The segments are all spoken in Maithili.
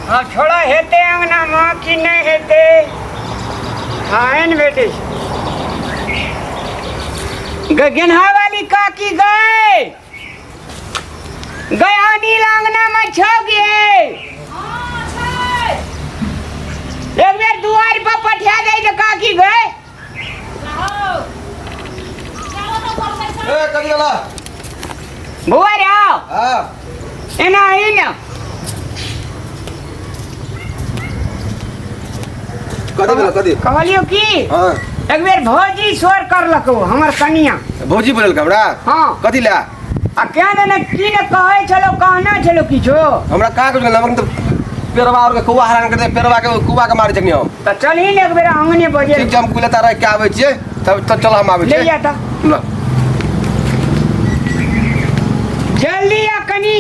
हाँ छोड़ा हेतै अङ्गनामे कि नहि हेतै हाँ एहन भेटै छै गे गेन्हा वाली काकी गए गए अनिल अङ्गनामे छौ गे एक बेर दुआरि पर पठा दै छै काकी गए ए कथी गेला बौआ रे आओ हाँ एना आई ने कथी गेला कथी कहलियो की हाँ एक बेर भौजी शोर करलको हमर कनिया भौजी बोलल हमरा हाँ। कथी ला आ क्या ने की ने कहै छलो कहना छलो किछो हमरा कहाँ कुछ नमक तो पेरवा और के कौआ हरान कर दे पेरवा के कौआ के मारे जखनी हम तऽ चलही ने एक बेर अंगने बजे ठीक छै हम कुले तारा के आबै छियै तब तब चल हम आबै ले छियै जा तऽ ल जल्दी आ कनी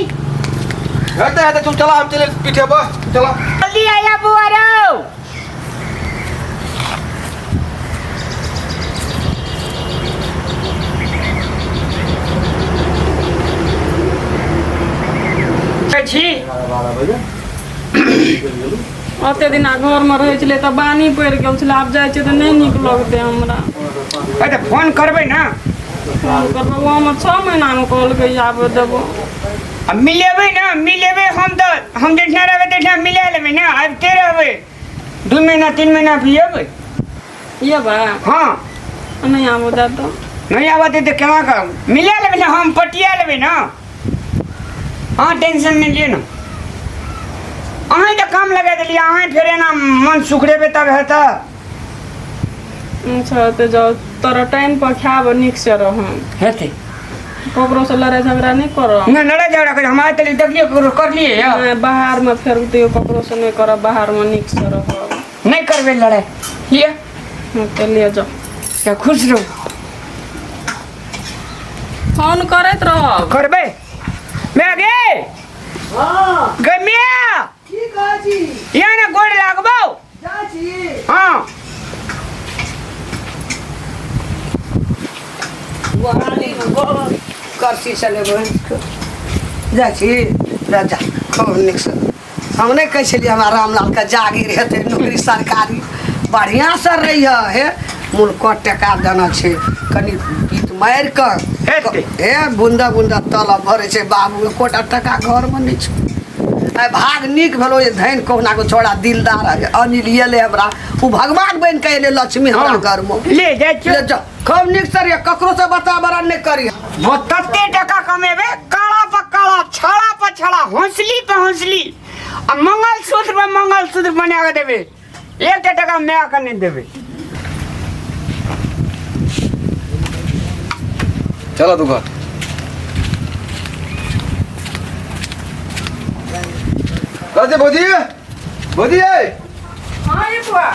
हेतै हेतै तू चला हम चले पीठे पर चला जल्दी आया बुआ रौ छी ओते दिना घरमे रहै छलै तऽ बानी पड़ि गेल छलै आब जाइ छियै तऽ नहि नीक लगतै हमरा ए तऽ फोन करबै ने फोन करबै ओ हमर 6 महीनामे कहलकै आब देबो आ मिलेबै ने मिलेबै हम तऽ हम जहिना रहबै तहिना मिला लेबै ने आबिते रहबै 2 महीना 3 महीना भी अबै एबै हाँ नहि आबऽ देत तऽ नहि आबऽ देतै केना करब मिला लेबै ने हम पटिया लेबै ने अहाँ टेंशन नहि लिअ ने अहाँ तऽ काम लगा देलियै अहाँ फेर एना मन सुखड़ेबै तब हेतै अच्छा तऽ जाउ तोरा टाइम पर खायब नीक से रहब हेतै ककरो से लड़ाइ झगड़ा नहि करब नहि लड़ाइ झगड़ा कर हम आइ तक देखलियै ककरो करलियै यऽ नहि बाहरमे फेर दियौ ककरो से नहि करब बाहरमे नीक से रहब नहि करबै लड़ाइ लिअ हँ, तऽ ले जाउ तऽ खुश रहू फोन करैत रहब करबै मै गे हाँ गे मै की कहै छी या ने गोड़ लागबौ जाइ छी हाँ करसी चलेबै जाइ छी जा जा खूब नीकसँ हम नहि कहै छलियै हमरा रामलालके जागीर हेतै नौकरी सरकारी बढ़िआँसँ रहिह हे मोन कऽ टका देना छै कनि पीत मारि कऽ हेतै। हे बूंदा बूंदा तलब भरै छै बाबू एकोटा टका घरमे नहि छै आइ भाग नीक भेलो जे धनि कहुना के छोड़ा दिलदार है अनिल एलै हमरा ओ भगवान बनि कऽ एलै लक्ष्मी हमरा हाँ। घरमे ले जाइ छियौ ले जा खूब नीक से रहिह ककरो से बता बड़ा नहि करी वो तते टका कमेबे काला पर काला छड़ा पर छड़ा हौसली पर हौसली आ मंगलसूत्र पर मंगलसूत्र बना के देबे एकटा टका माय के नहीं देबे चलो तू घर कथी भौजी भौजी ए हाँ ये बुआ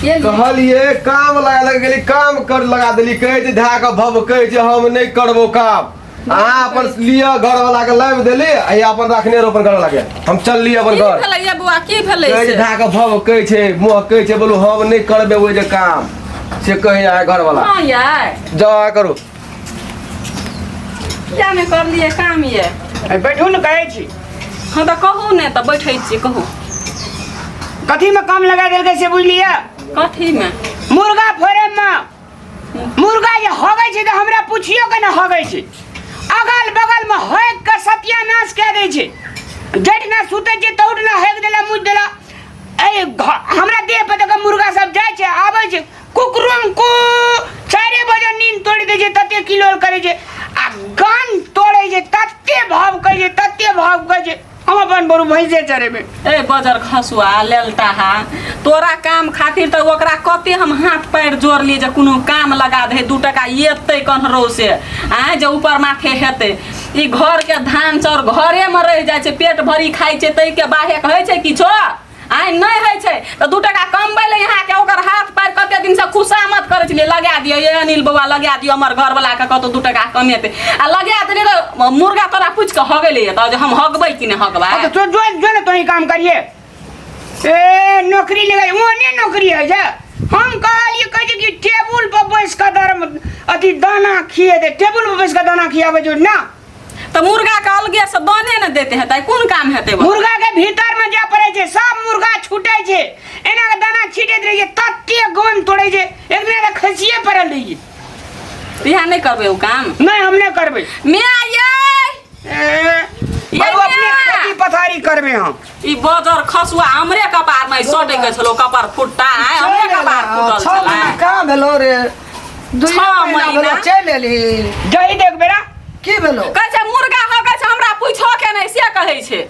ये लिए। कहलिए काम लगा लग गेली काम कर लगा देली कहै छै धए कऽ भव कहै छै हम नहि करबो काम अहाँ अपन लिअ घर वाला के लाबि देली आ ई अपन रखने रहो अपन घर वाला के हम चलली अपन की घर भेलै ये बुआ की भेलै कहै छै से धए कऽ भव कहै छै मुँह कहै छै बोलू हम नहि करबै ओहि जे काम से कहै अहाँ घर वाला हाँ यार जाउ अहाँ करू किया नहि करलियै काम ये ए, बैठू ने कहै छी हाँ तऽ कहू ने तऽ बैठै छी कहू कथी में काम लगा देलकै से बुझलियै कथीमे मुर्गा फोड़े में मुर्गा जे हगै छै तऽ हमरा पुछियो के ने हगै छै अगल बगल में हगि के सत्यानाश कए दै छै जठिना सुतै छै तौठिना हगि देला मुझ देला ए हमरा देह पर तऽ मुर्गा सब जाइ छै आबै छै कुकरुम कु 4 बजे नींद तोड़ि दै छै तते किलोल करै छै आ गान तोड़ै छै तते भाव कहै छै तते भाव कहै छै हम अपन बरू भैंसे चरेबै ए बजर खसुआ लेलटाहा तोरा काम खातिर तऽ ओकरा कते हम हाथ पैर जोड़लियै जे कोनो काम लगा दे 2 टका एतै कन्हरो से आँय जे ऊपर माथे हेतै ई घरके धान चाउर घरेमे रहि जाइ छै पेट भरि खाइ छै ताहिके बाहेक होइ छै किछो आँय नहि होइ छै तऽ 2 टका कमबै लए अहाँके ओकर हाथ पैर कते दिनसँ खुशामद करै छलियै लगा दियौ ये अनिल बौआ लगा दियौ हमर घरवलाके कतौ 2 टका कमेतै आ लगा देलियै तऽ मुर्गा तोरा पूछि कऽ हगेलै तऽ जे हम हगबै कि नहि हगबै हाँ, तो जो जो जो ना तो ही काम करिए ए नौकरी लगाई वो नहीं नौकरी है जे हम कहलिए कहै छै कि टेबुल पर बैस कऽ दर अथी दाना खिए दे टेबुल पर बैस कऽ दाना खियाबै जो ना तऽ मुर्गा के अलगे से दाने ने देते हेतै कोन काम हेतै मुर्गा के भी नहि करबै ओ काम। नहि, हम नहि करबै। मिया ये। ए, ये बाबू अपने मिया। खेती पथारी करबै हम। ई बजर खसुआ हमरे कपार में सटे के छलो, कपार फुट्टा आय हमरे कपार फुटल 6 महीना छलै। कहाँ भेलो रे? दुई छह महीना भेलो महीना? चलि एलही। जही देख बेरा। की भेलो? कहै छै मुर्गा हो गए छै, हमरा पूछो के नहि से कहै छै।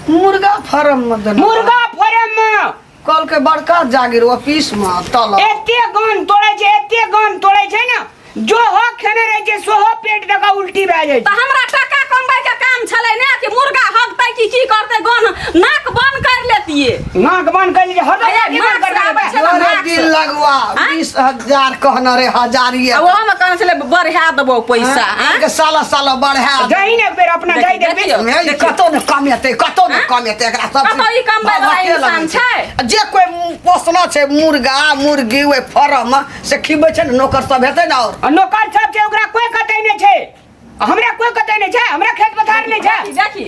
मुर्गा फार्म में देना। मुर्गा फार्म में कल के बड़का जागीर ऑफिस में तल। एते गन तोड़ै छै, एते गन तोड़ै छै ने, जो हो खेने रहै छै सोहो पेट दऽ कऽ उल्टी भए जाइ तऽ छै। हमरा टका कमबै के काम छलै ने कि मुर्गा हगतै कि की करतै, गन नाक बंद कर लेतिए। नाक बंद कर लेतिए, हरदम अरे, नाके बंद नाक कर से आबै लेतै। छै ने, अरे नाक से। दिल लगवा आँय? 20,000 कहने रे हजारिये। आ ओहोमे कहने छलै बढ़ा देबौ पैसा। आँय? के साला साला बढ़ा जाही ने एक बेर अपना जाई देखबी। देखियौ। हे, कतौ ने कमेतै, कतौ ने आँय? कमेतै, एकरा सब कतौ ई कमबै वला भभके इंसान लगै छै? जे कोई पोसना छै मुर्गा मुर्गी ओहि फार्म से खिबै छै ने, नौकर सब हेतै ने। और आ नौकर सब छै, ओकरा कोई कतै नहि छै, हमरा कोई कतै नहि छै, हमरा खेत पथार नहि छै। देखी देखी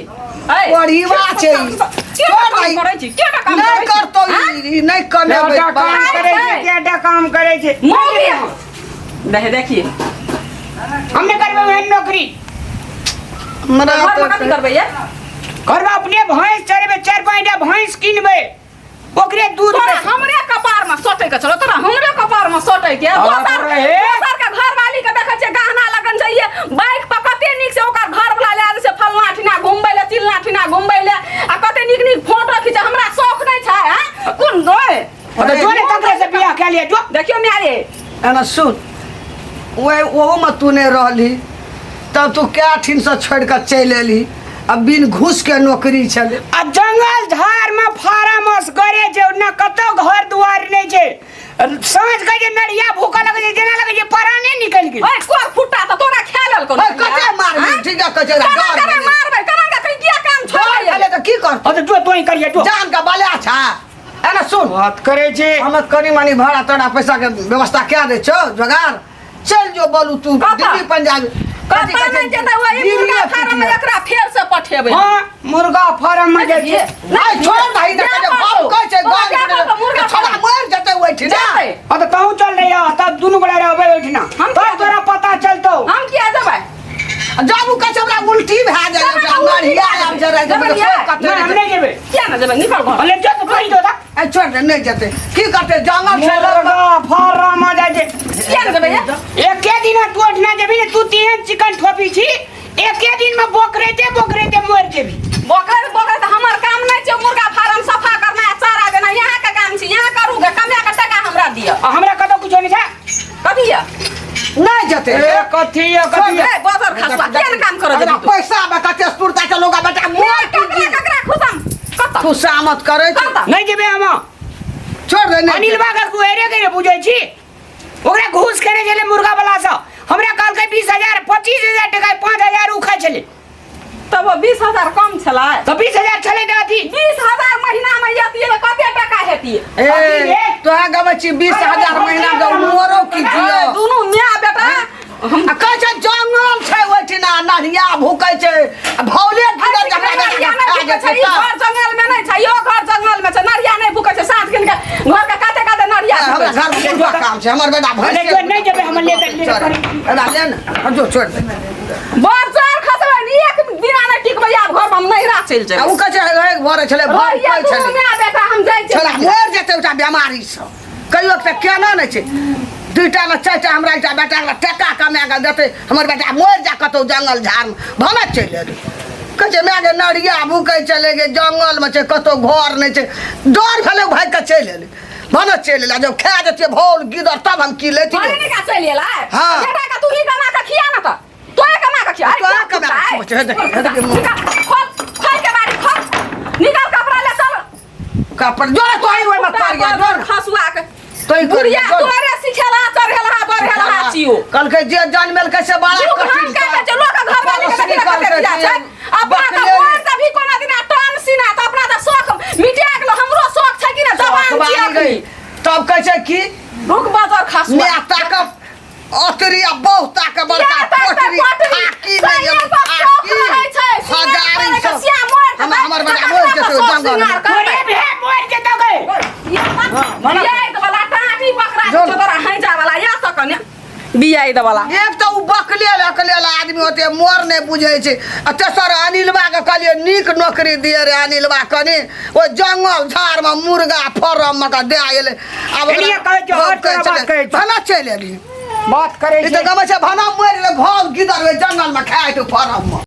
ऐ, परिवार छै ई। के छोड़ काम भाई। करै छी, के काम नहि करै छी? करतौ आँय? ई, ई नहि कमेबै। केटा काम करै छै, केटा काम करै छै। मौगी देखे देखी। हम नहि करबै ओहन नौकरी। हमरा घर में तऽ कथी करबै ये? घरमे अपने भैंस चरेबै, चारि पाँचटा भैंस किनबै, ओकरे दूध तोरा बेच- हमरे कपार में सटे के छलो, तोरा हमरे कपार में सटे के। हाँ, दोसर तोरा हे। दोसर के घर वाली के देखै छियै गहना लगन जाइए बाइक पर, कते नीक से ओकर घर वाला ले जाइ छै फलना ठिना घुमबै ले, चिलना ठिना घुमबै ले, आ कते नीक नीक फोटो खींचे। हमरा शौक नहि छै हैं कोन दोय। तऽ जो ने तकरे से बियाह कए लिअ जो। देखियौ माय रे। एना सुन, ओहि ओहोमे तू नहि रहलही तब तू कए ठीनसँ छोड़ि कऽ चलि एलही आ बिन घूस के नौकरी छलै। आ जंगल झाड़ में फार्म हाउस करे छै, न कतौ घर दुआर नहि छै। साँझ के जे नढ़िया भूखऽ लगै छै, जेना लगै छै पराने निकलि गेल। ओए कोर फुट्टा तऽ तोरा खा लेल कोनो। हे, कते मारबी? ठीक है, कहै छै केना डर केना भेलै। मारबै, केना के किया काम डर छोड़बै? भेलै तऽ की करतौ? हँ तऽ जो तोही करिहे जो। जान के बला छा। एना सुन, बात करै छै। हम कनी मनी भाड़ा तोड़ा पैसा के व्यवस्था कए दै छौ, जोगार चल जो बोलू तू कतऽ? दिल्ली पंजाब। कथी कतऽ कहै छै? नहि जेतै, ओहि मुर्गा दिल्लीए फार्म में पिटिए। एकरा फेर से पठेबै। हँ, मुर्गा फार्म में जाइ छै। नहीं छोड़ भाई, जा देखै छै पड़तौ। बाप कहै छै तोरा गान जा पड़तौ, मुर्गा छोड़ा फार्म। मरि जेतै ओहिठिना। जेतै। हँ तऽ तहूँ चल रही, तब दुनू गोरा रहबै ओहिठिना। हम तब किया तोरा पता चलतौ। हम किया जेबै? जब उ कहै छै हमरा उल्टी भए जाइ जेबै ओकरा तऽ उल्टी नढ़िया भए आबि जाइ जेबै, रहै जेबै कते नहि, हम नहि जेबै। किया ने जेबै? निकल घर। अरे जो तो कहि दो ता। ए छोड़ दे, नहि जेतै की करतै जंगल छै। मुर्गा फार्म में जाइ छै। किया ने जेबै ये? एके दिन तू ओठना जेबी ने, तू तेहन चिकन ठोपी छी, एके दिन में बोकरेते बोकरेते मर जेबी। बोकरे बोकरे तऽ हमर काम नहि छै। मुर्गा फार्म सफा करना आ चारा देना यहाँ के काम छै। यहाँ करू गे, कमाए के टका हमरा दिअ। आ हमरा कतौ कुछो नहि छै। कथी यऽ? नहि जेतै। ए कथी ये, कथी ये? ए बजर खसुआ, किया ने काम करऽ एकरा जेबी तू? पैसा में कते सुरता के लोग बेटा ए, मोर ककरा ककरा खुशम कतऽ? खुशामत करै छै। कतऽ? नहि जेबै हम। छोड़ दे, नहि अनिल बा के कुहेरे के बुझै छी, ओकरा घूस खेने छलै मुर्गा वाला से। हमरा कहलकै 20,000 25,000 टका, 5,000 उ खाइ छलै। तब ओ 20,000 कम छलै? तऽ 20,000 छलै तऽ अथी 20,000 महीना में एतियै तऽ कते टका हेतियै? ए तोरा गबै छी 20,000 महीना दो मोरो की जियो। ए, दुनू माय बेटा हम आ कहै छै जंगल छै ओहिठिना नढ़िया भूकै छै आ भौले गिरल जे हमरा नरिया बेटा नहि खा भूकै जेतै छै, ई तब। घर जंगल में नहि छै, इहो घर जंगल में छै। नरिया नहि भूकै छै, साँझ किन के घर के काते काते नरिया हमरा भूकै छै। घर में बुढ़वा काम छै, हमर बेटा भैंस अरे जो नहि जेबै हमर ले ले छोड़, एना ले ने हम जो छोड़ दे। बड़ जोर खसबै ने, एक दिना नहि टिकबै आब घर में, हम नैहरा चलि आ जेबै। उ कहै छै हे भरै छलै भर रहिए कहै दुनू छलै माय बेटा, हम जाइ छियै। छला मरि जेतै ओकरा बेमारी सँ, कहियो तऽ केना नहि छै। दूटा ने चारिटा हमरा एकटा बेटा के टका कमा कऽ देतै, हमर बेटा मरि जा कतौ जंगल झाड़मे भने चलि एलै। कहै छै माय गे नढ़िया भूकै छलै गे, जंगलमे छै कतौ घर नहि छै, डर भेलै भागि कऽ चलि एलै, भने चलि एलै। जब खा जेतियै भौल गिदर तब हम की भने लैतियै? ने का चलि एलै? हाँ। बेटा के तू ही कमा के खिया ना तऽ। तोहे कमा के खिया। तोहे कमा के खियाबै छै, हे देखी, हे देखी। खोल, खोल के बारी खोल। निकाल कपड़ा ले चल। कपड़ा जोरे तोही ओहिमे करिया जोर खसुआ के। तोही करिया बुढ़िया जोर। तोरे सिखेला चढ़ेला बढ़ेला छियो। कहलकै जे जनमेलकै से बड़ा लोक कठिन हम कह छै लोक घर वाली के पड़ोसनी देखि कते कहलकै बिया जे छै। अपना तऽ बकले मोर तऽ भी कोनो दिना टन सीना तऽ अपना तऽ शौक मिटिया गेलो, हमरो शौक छै कि ने जवान शौक छी बानी अखनी। गई। तब कहै छै कि रुक बजर खसुआ। माय ताकब अतरी आ बहुत ताकब बड़का या ताकब पोटरी पोटरी। थाकी नहि सैया एगो पर शौक थाकी रहै छै, सिंगार हजारी करै के सब। सिया मोर हम देबै, हमर बेटा तकर मरि बाद जेतै शौक जंगल सिंगार मे। करतै। मरे भे मर जेतौ गे। ये वाला टाटी पकड़ा जोर। के तोरा हैजा वाला या तो कने बियाइ वाला। एक तऽ ओ बकलेल अकलेल आदमी होते, मोर नहि बुझै छै, आ तेसर अनिलबा के कहलियै नीक नौकरी दिए रे अनिलबा, कनि ओ जंगल झाड़ में मुर्गा फॉर्म में के दे एलै। आब ओकरा एनिये कहै छियौ, हर तोरा बात कहै छियौ। भला चलि एली। बात करै ई छै। तऽ गबै छै भला मरि गेलै, भल गिदर ओहि जंगल में खाइ छै फॉर्म में।